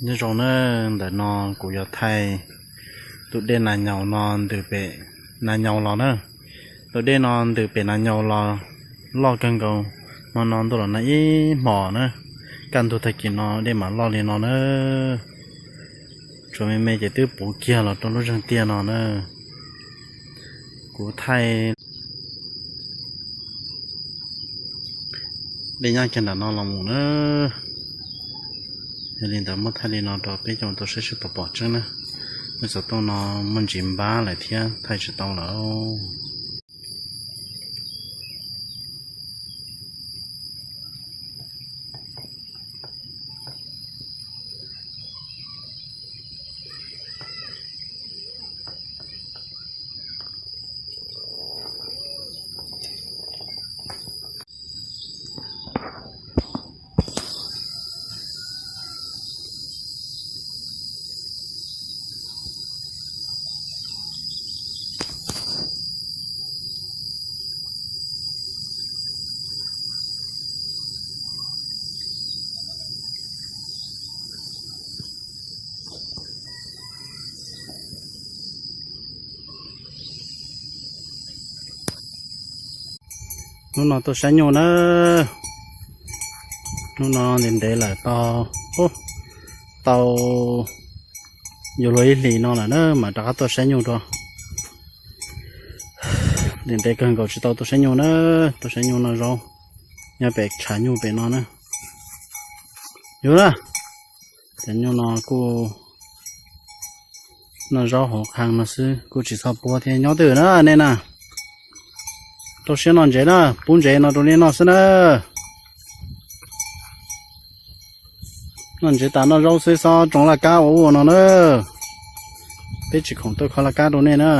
Nyob zoo na, ntawm no kuv yuav thaij tus dej Nas Nyaus no ntws pem Nas Nyaus los na. Tus dej no ntws pem Nas Nyaus los loj kawg nkaus, hmo no ntuj los nag ib hmos na, kaj ntug tag kis no dej mam loj li no na. Tshuav me me ces twb puv kiag los rau lub zeeg tiaj no na. Kuv thaij dej nyab kiag nram no los mus na. Yog li ntawd muab thaij li no rau peb cov tau saib sib pom pom tseeb na. Lub xov tooj no muaj ntsis npab lawm thiab thaij tsis tau lawm. Hnub no tuaj saib nyuj na. Hnub no ntev ntev lawm tau, tau yuav luag ib hlis no lawm na mas rov qab tuaj saib nyuj dua. Ntev ntev kawg nkaus tsis tau tuaj saib nyuj na. Tuaj saib nyuj noj zaub nyob pem tshav nyuj pem no na. Yus na, cov nyuj no kuj noj zaub hauv qhee no xwb kuj tsis txhob puab thiab. Nyob twj ywm na nej na, rau siab noj ntsev na, pub ntsev no rau nej noj xwb na. Noj ntsev tas noj zaub xwb, xob tsoo laj kab ua ub ua no na. Peb tsis khoom tuaj kho laj kab rau nej na.